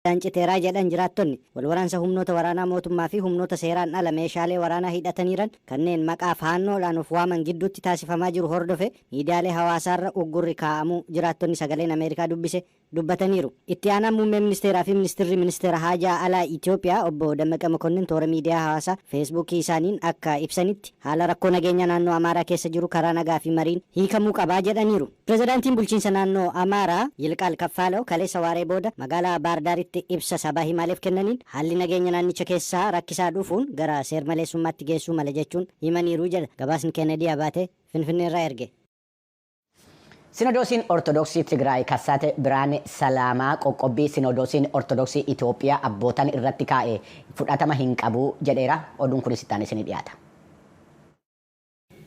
Addaan citeeraa jedhan jiraattonni. Walwaraansa humnoota waraanaa mootummaa fi humnoota seeraan ala meeshaalee waraanaa hidhataniiran kanneen maqaa Faannoodhaan of waaman gidduutti taasifamaa jiru hordofe miidiyaalee hawaasaarra uggurri kaa'amuu jiraattonni Sagaleen Ameerikaa dubbise dubbataniiru. Itti aanaan muummee ministeeraa fi ministirri ministeera haajaa alaa Itoophiyaa obbo Dammaqa Mokonnin toora miidiyaa hawaasaa Feesbuukii isaaniin akka ibsanitti haala rakkoo nageenyaa naannoo Amaaraa keessa jiru karaa nagaa fi mariin hiikamuu qabaa jedhaniiru. Pirezidaantiin bulchiinsa naannoo Amaaraa Yilqaal Kaffaalaw kaleessa waaree booda magaalaa Baahirdaaritti ibsa sabaa himaaleef kennaniin haalli nageenya naannicha keessaa rakkisaa dhufuun gara seer-maleessummaatti geessuu mala jechuun himaniiru jedha gabaasni Kennedy Abaatee Finfinneerraa erge. Sinodoosiin Ortodoksii Tigraay Kassaate Birhaane Salaamaa qoqqobbii Sinodoosiin Ortodoksii Itoophiyaa abbootan irratti kaa'e fudhatama hin qabu jedheera. Oduun kunis itti aanee isinii dhiyaata.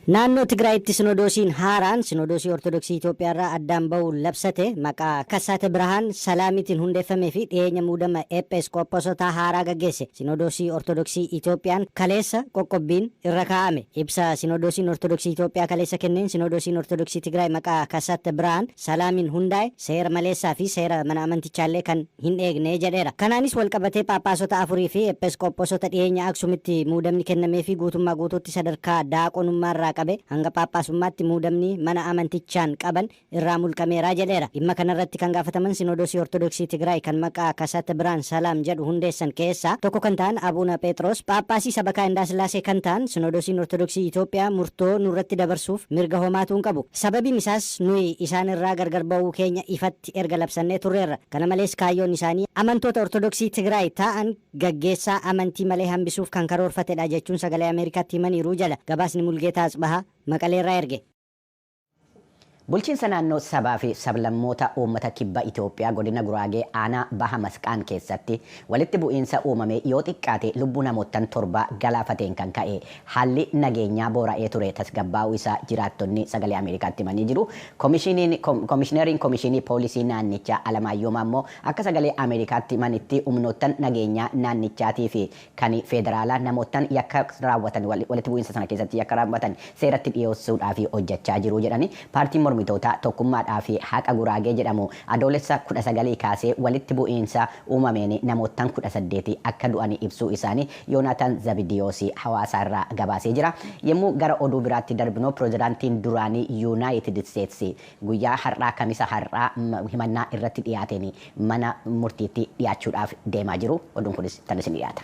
Naannoo Tigraayitti Sinodoosiin haaraan Sinodoosii Ortodoksii Itoophiyaarraa addaan ba'uu labsate maqaa Kassaate Birhaan Salaamiitiin hundeeffamee fi dhiyeenya muudama Ephees Qoophosotaa haaraa gaggeesse Sinodoosii Ortodoksii Itoophiyaan kaleessa qoqqobbiin irra kaa'ame. Ibsa Sinodoosiin Ortodoksii Itoophiyaa kaleessa kenneen Sinodoosiin Ortodoksii Tigraay maqaa Kassaate Birhaan Salaamiin hundaa'e seera maleessaa fi seera mana amantichaallee kan hin eegne jedheera. Kanaanis walqabatee Phaaphaasota afurii fi Ephees Qoophoosota dhiyeenya Aksumitti muudamni kennameefii guutummaa guutuutti sadarkaa daaqonummaarraa qabe hanga Phaaphaasummaatti muudamni mana amantichaan qaban irraa mulqameera jedheera. Dhimma kanarratti kan gaafataman Sinoodosii Ortodoksii Tigraay kan maqaa Kasate Birhaan Salaam jedhu hundeessan keessaa tokko kan ta'an Abuna Pheexiroos, Phaaphaasii Sabakaa Indaasillaasee kan ta'an Sinoodosiin Ortodoksii Itoophiyaa murtoo nurratti dabarsuuf mirga homaatuu hin qabu. Sababiin isaas nuyi isaan irraa gargar ba'uu keenya ifatti erga labsannee turreerra. Kana malees kaayyoon isaanii amantoota Ortodoksii Tigraay ta'an gaggeessaa amantii malee hambisuuf kan karoorfatedha jechuun Sagalee Ameerikaatti himaniiru jedha gabaasni Mulgeetaa Atsbahaa Maqaleerraa erge. Bulchiinsa naannoo sabaa fi sablammoota uummata kibba Itoophiyaa godina Guraagee aanaa Baha Masqaan keessatti walitti bu'iinsa uumame yoo xiqqaate lubbuu namoottan torbaa galaafateen kan ka'e haalli nageenyaa boora'ee ture tasgabbaa'uu isaa jiraattonni Sagalee Ameerikaatti himanii jiru. Komishiiniin Komishineriin Komishinii Poolisii naannichaa Alamaayyoo Maammoo akka Sagalee Ameerikaatti himanitti humnoottan nageenyaa naannichaatii fi kan feederaalaa namoottan yakka raawwatan walitti bu'iinsa sana keessatti yakka raawwatan seeratti dhiyeessuudhaaf hojjechaa jiru jedhani. Paartiin mormitootaa Tokkummaadhaa fi Haqa Guraagee jedhamu Adoolessa 19 kaasee walitti bu'iinsa uumameen namoottan 18 akka du'an ibsuu isaanii Yoonaataan Zabidiyoos Hawaasaarraa gabaasee jira. Yemmuu gara oduu biraatti darbinu pirezidaantiin duraanii Yuunaayitid Isteetsi guyyaa har'aa Kamisa har'aa himannaa irratti dhiyaateen mana murtiitti dhiyaachuudhaaf deemaa jiru. Oduun kunis tan isin dhiyaata.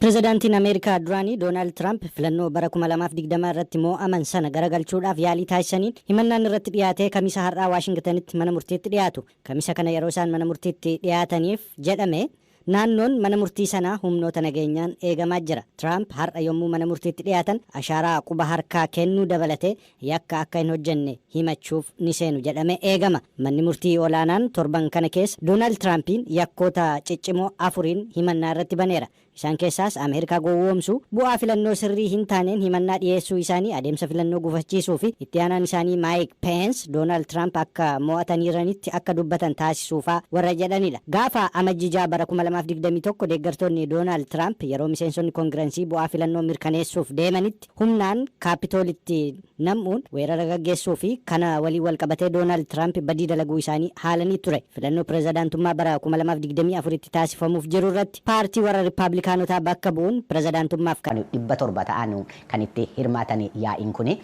Pirezidaantiin Ameerikaa duraanii Doonaald Tiraamp filannoo bara 2020 irratti moo'aman sana garagalchuudhaaf yaalii taasisaniin himannaan irratti dhiyaatee Kamisa har'aa Waashingtanitti mana murtiitti dhiyaatu. Kamisa kana yeroo isaan mana murtiitti dhiyaataniif jedhame naannoon mana murtii sanaa humnoota nageenyaan eegamaa jira. Tiraamp har'a yommuu mana murtiitti dhiyaatan ashaaraa quba harkaa kennuu dabalatee yakka akka hin hojjenne himachuuf ni seenu jedhamee eegama. Manni murtii olaanaan torban kana keessa Doonaald Tiraampiin yakkoota ciccimoo afuriin himannaa irratti baneera. Isaan keessaas Ameerikaa gowwoomsuu, bu'aa filannoo sirrii hin taaneen himannaa dhiyeessuu isaanii adeemsa filannoo gufachiisuu fi itti aanaan isaanii Maayik Peens Doonaald Tiraamp akka mo'ataniiranitti akka dubbatan taasisuufaa warra jedhanidha. Gaafa Amajji 6 bara 2021 deeggartoonni Doonaald Tiraamp yeroo miseensonni Kongiransii bu'aa filannoo mirkaneessuuf deemanitti humnaan Kaappitoolitti nam'uun weerara gaggeessuu fi kana waliin walqabatee Doonaald Tiraamp badii dalaguu isaanii haalanii ture. Filannoo pirezidaantummaa bara 2024tti taasifamuuf jiru irratti paartii warra Rippaablikaanotaa bakka bu'uun pirezidaantummaaf kan. 700 ta'an kan itti hirmaatan yaa'iin kuni.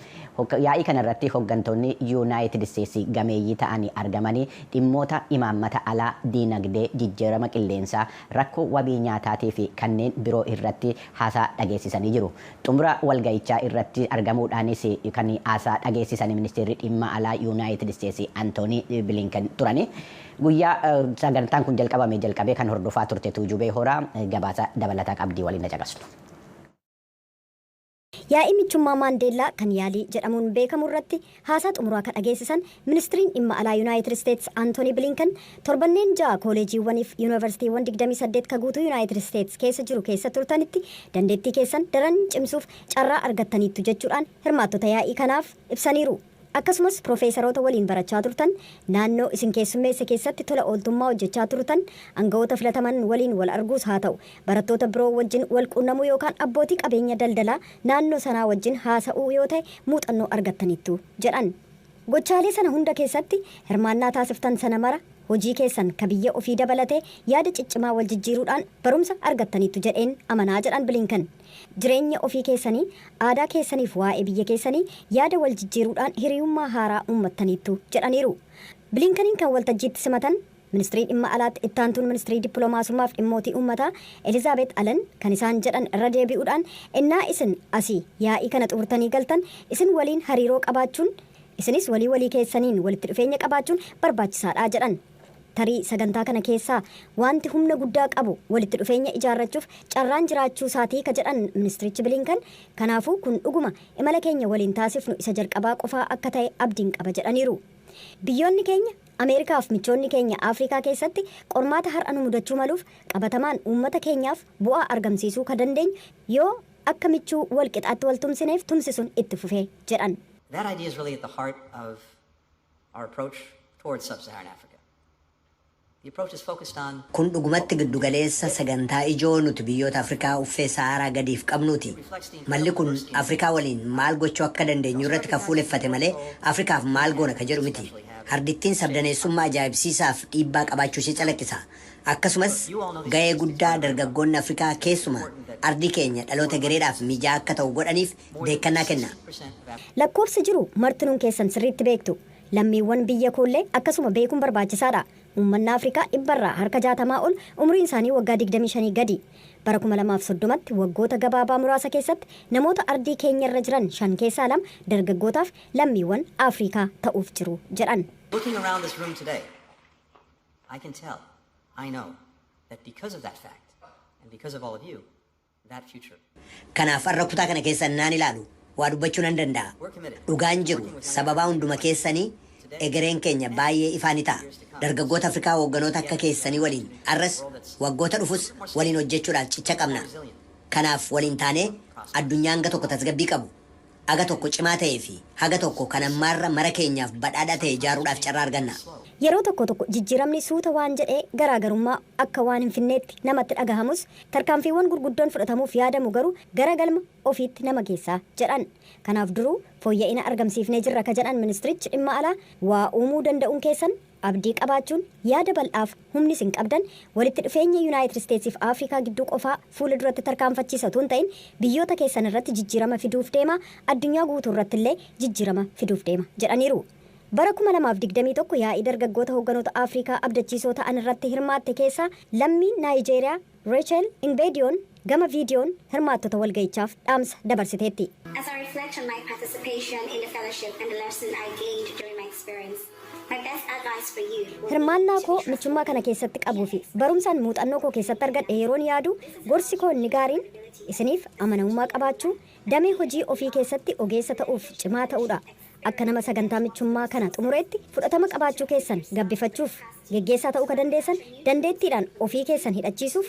Yaa'ii kana irratti hoggantoonni Yuunaayitid Isteetsi gameeyyii ta'an argamanii dhimmoota imaammata alaa, diinagdee, jijjiirama qilleensaa, rakkoo wabii nyaataatii fi kanneen biroo irratti haasaa dhageessisanii jiru. Xumura walga'ichaa irratti argamuudhaanis kan haasaa dhageessisan ministeerri dhimma alaa Yuunaayitid Isteetsi Antoonii Bilinken turani. Guyyaa sagantaan kun jalqabame jalqabee kan hordofaa turte Tuujubee Horaa gabaasa dabalataa qabdii waliin na caqasnu. Yaa'ii Michummaa Maandeellaa kan Yaalii jedhamuun beekamu irratti haasaa xumuraa ka dhageessisan ministriin dhimma alaa Yunaayitid Isteets Antonii Bliinken torbanneen 6 kooleejiiwwaniif yunivarsiitiiwwan 28 ka guutuu Yunaayitid Isteets keessa jiru keessa turtanitti dandeettii keessan daran cimsuuf carraa argattaniittu jechuudhaan hirmaattota yaa'ii kanaaf ibsaniiru. Akkasumas pirofeesaroota waliin barachaa turtan, naannoo isin keessummeesse keessatti tola ooltummaa hojjechaa turtan, angawoota filataman waliin wal arguus haa ta'u, barattoota biroo wajjin wal quunnamuu yookaan abbootii qabeenya daldalaa naannoo sanaa wajjin haasa'uu yoo ta'e muuxannoo argattaniittu jedhan. Gochaalee sana hunda keessatti hirmaannaa taasiftan sana mara Hojii keessan ka biyya ofii dabalatee yaada ciccimaa wal jijjiiruudhaan barumsa argattaniittu jedheen amanaa jedhan Bilinkan. Jireenya ofii keessanii, aadaa keessaniif waa'ee biyya keessanii yaada wal jijjiiruudhaan hiriyummaa haaraa uummattaniittu jedhaniiru. Bilinkaniin kan waltajjiitti simatan Ministirii dhimma alaatti ittaantuun ministirii dippiloomaasummaaf dhimmootii uummataa Elizaabeet Alan kan isaan jedhan irra deebi'uudhaan, innaa isin asii yaa'ii kana xumurtanii galtan isin waliin hariiroo qabaachuun, isinis walii walii keessaniin walitti dhufeenya qabaachuun barbaachisaadha jedhan. Tarii sagantaa kana keessaa wanti humna guddaa qabu walitti dhufeenya ijaarrachuuf carraan jiraachuu isaatii ka jedhan ministirichi Bilinkan, kanaafuu kun dhuguma imala keenya waliin taasifnu isa jalqabaa qofaa akka ta'e abdiin qaba jedhaniiru. Biyyoonni keenya Ameerikaaf michoonni keenya Afrikaa keessatti qormaata har'a nu mudachuu maluuf qabatamaan uummata keenyaaf bu'aa argamsiisuu ka dandeenyu yoo akka michuu wal qixaatti wal tumsineef tumsisuun itti fufee jedhan. That idea is really at the heart of our approach towards sub-Saharan Africa. The approach is focused on Kun dhugumatti giddugaleessa sagantaa ijoo nuti biyyoota Afrikaa uffee Saharaa gadiif qabnuuti. Malli kun Afrikaa waliin maal gochuu akka dandeenyu irratti kan fuuleffate malee Afrikaaf maal goona ka jedhu miti. Ardittiin sabdaneessummaa ajaa'ibsiisaaf dhiibbaa qabaachuu ishee calaqqisa. Akkasumas ga'ee guddaa dargaggoonni Afrikaa keessuma ardii keenya dhaloota gareedhaaf mijaa akka ta'u godhaniif beekannaa kenna. Lakkoofsi jiru martinuun keessan sirriitti beektu. Lammiiwwan biyya koollee akkasuma beekuun barbaachisaadha. Uummanni Afrikaa 60% ol umriin isaanii waggaa 25 gadi. Bara 2030tti waggoota gabaabaa muraasa keessatti namoota ardii keenya irra jiran shan keessaa lama dargaggootaaf lammiiwwan Afrikaa ta'uuf jiru jedhan. Looking around this room today, I can tell, I know, that because of that fact, and because of all of you, that future, Kanaaf har'a kutaa kana keessa naan ilaalu waa dubbachuu nan danda'a. Dhugaan jiru sababaa hunduma keessanii egereen keenya baay'ee ifaa ni ta'a. Dargaggoota Afrikaa hoogganoota akka keessanii waliin arras waggoota dhufus waliin hojjechuudhaaf cicha qabna. Kanaaf waliin taanee addunyaa hanga tokko tasgabbii qabu, haga tokko cimaa ta'ee fi haga tokko kan ammaarra mara keenyaaf badhaadhaa ta'e ijaaruudhaaf carraa arganna. Yeroo tokko tokko jijjiiramni suuta waan jedhee garaagarummaa akka waan hin finneetti namatti dhagahamus, tarkaanfiiwwan gurguddoon fudhatamuuf yaadamu garuu gara galma ofiitti nama geessaa jedhan. Kanaaf duruu fooyya'ina argamsiifnee jirra ka jedhan ministirichi dhimma alaa, waa uumuu danda'uun keessan, abdii qabaachuun, yaada bal'aaf humni isin qabdan walitti dhufeenya Yuunaayitid Isteetsiif Afrikaa gidduu qofaa fuula duratti tarkaanfachiisa otoo hin ta'in biyyoota keessan irratti jijjiirama fiduuf deema, addunyaa guutuu irratti illee jijjiirama fiduuf deema jedhaniiru. Bara 2021 yaa'ii dargaggoota hoogganoota Afrikaa abdachiisoo ta'an irratti hirmaatte keessaa lammiin Naayijeeriyaa Reechel Ingbediyoon gama viidiyoon hirmaattota walga'ichaaf dhaamsa dabarsiteetti. As I reflect on my participation in the fellowship and the lesson I gained during my experience, my best advice for you will be Hirmaannaa to koo trust michummaa kana keessatti qabuu fi barumsaan muuxannoo koo keessatti argadhe yeroon yaadu, gorsi koo inni gaariin isiniif amanamummaa qabaachuu, damee hojii ofii keessatti ogeessa ta'uuf cimaa ta'uudha. Akka nama sagantaa michummaa kana xumureetti fudhatama qabaachuu keessan gabbifachuuf, geggeessaa ta'uu ka dandeessan dandeettiidhaan ofii keessan hidhachiisuuf,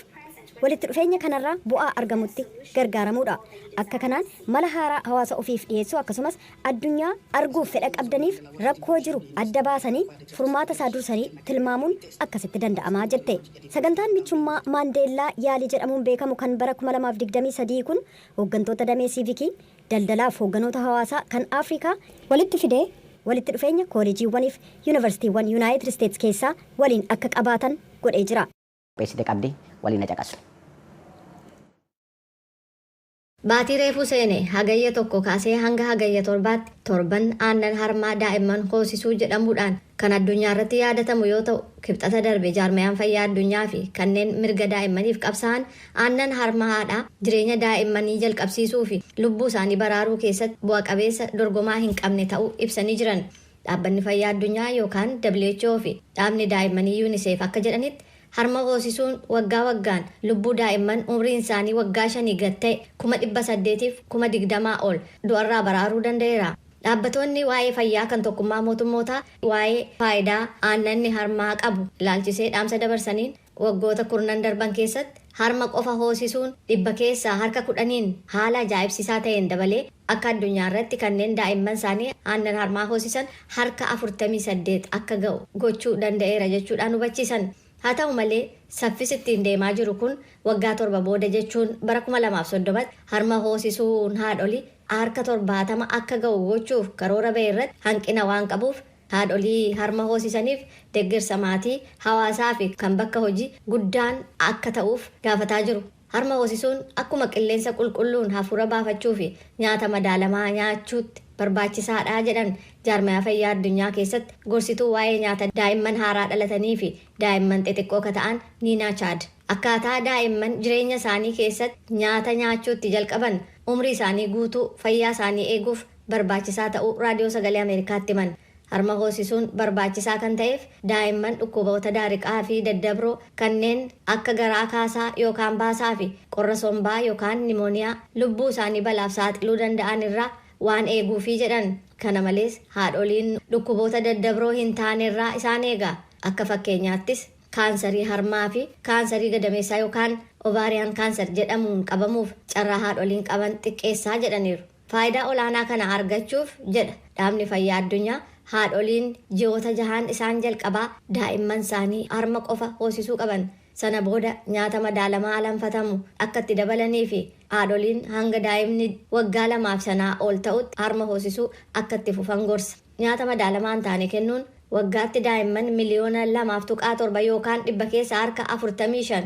walitti dhufeenya kanarraa bu'aa argamutti gargaaramuudha. Akka kanaan mala haaraa hawaasa ofiif dhiyeessuu, akkasumas addunyaa arguuf fedha qabdaniif rakkoo jiru adda baasanii furmaata isaa dursanii tilmaamuun akkasitti danda'amaa jette. Sagantaan michummaa Maandeellaa yaalii jedhamuun beekamu kan bara 2023 kun hooggantoota damee siivikii, daldalaaf hoogganoota hawaasaa kan Afrikaa walitti fidee walitti dhufeenya kooleejiiwwaniif yuunivarsiitiiwwan Yuunaayitid Isteets keessaa waliin akka qabaatan godhee jira. Qopheessite qabdi, waliin na caqasu. Baatii reefuu seene Hagayya 1 kaasee hanga Hagayya 7tti torban aannan harmaa daa'imman hoosisuu jedhamuudhaan kan addunyaa irratti yaadatamu yoo ta'u, Kibxata darbe Jaarmayaan fayyaa addunyaa fi kanneen mirga daa'immaniif qabsaa'an aannan harma haadhaa jireenya daa'immanii jalqabsiisuu fi lubbuu isaanii baraaruu keessatti bu'a qabeessa dorgomaa hin qabne ta'uu ibsanii jiran. Dhaabbanni fayyaa addunyaa yookaan WHO fi dhaabni daa'immanii UNICEF akka jedhanitti, harma hoosisuun waggaa waggaan lubbuu daa'imman umriin isaanii waggaa 5 gad ta'e 820,000 ol du'arraa baraaruu danda'eera. Dhaabbatoonni waa'ee fayyaa kan Tokkummaa Mootummootaa waa'ee faayidaa aannanni harmaa qabu ilaalchisee dhaamsa dabarsaniin, waggoota kurnan darban keessatti harma qofa hoosisuun 10% haala ajaa'ibsiisaa ta'een dabalee akka addunyaa irratti kanneen daa'imman isaanii aannan harmaa hoosisan harka 48 akka ga'u gochuu danda'eera jechuudhaan hubachiisan. Haa ta'u malee, saffisi ittiin deemaa jiru kun waggaa 7 booda, jechuun bara 2030tti harma hoosisuun haadholii harka 70 akka ga'u gochuuf karoora ba'e irratti hanqina waan qabuuf Haadholii harma hoosisaniif deeggarsa maatii, hawaasaa fi kan bakka hojii guddaan akka ta'uuf gaafataa jiru. Harma hoosisuun akkuma qilleensa qulqulluun hafuura baafachuu fi nyaata madaalamaa nyaachuutti barbaachisaadha jedhan jaarmayaa fayyaa addunyaa keessatti gorsituu waa'ee nyaata daa'imman haaraa dhalatanii fi daa'imman xixiqqoo ka ta'an Niinaa Chaad. Akkaataa daa'imman jireenya isaanii keessatti nyaata nyaachuutti jalqaban umrii isaanii guutuu fayyaa isaanii eeguuf barbaachisaa ta'uu Raadiyoo Sagalee Ameerikaatti himan. Harma hoosisuun barbaachisaa kan ta'eef daa'imman dhukkuboota daariqaa fi daddabroo kanneen akka garaa kaasaa yookaan baasaa fi qorra sombaa yookaan nimooniyaa lubbuu isaanii balaaf saaxiluu danda'an irraa waan eeguufi jedhan. Kana malees haadholiin dhukkuboota daddabroo hin taane irraa isaan eega. Akka fakkeenyaattis kaansarii harmaa fi kaansarii gadameessaa yookaan ovarian cancer jedhamuun qabamuuf carraa haadholiin qaban xiqqeessaa jedhaniiru. Faayidaa olaanaa kana argachuuf, jedha dhaabni fayyaa addunyaa, haadholiin ji'oota 6n isaan jalqabaa daa'imman isaanii harma qofa hoosisuu qaban. Sana booda nyaata madaalamaa alanfatamu akka itti dabalanii fi haadholiin hanga daa'imni waggaa 2f sanaa ol ta'utti harma hoosisuu akka itti fufan gorsa. Nyaata madaalamaa hin taane kennuun waggaatti daa'imman miliyoona 2.7 yookaan 45%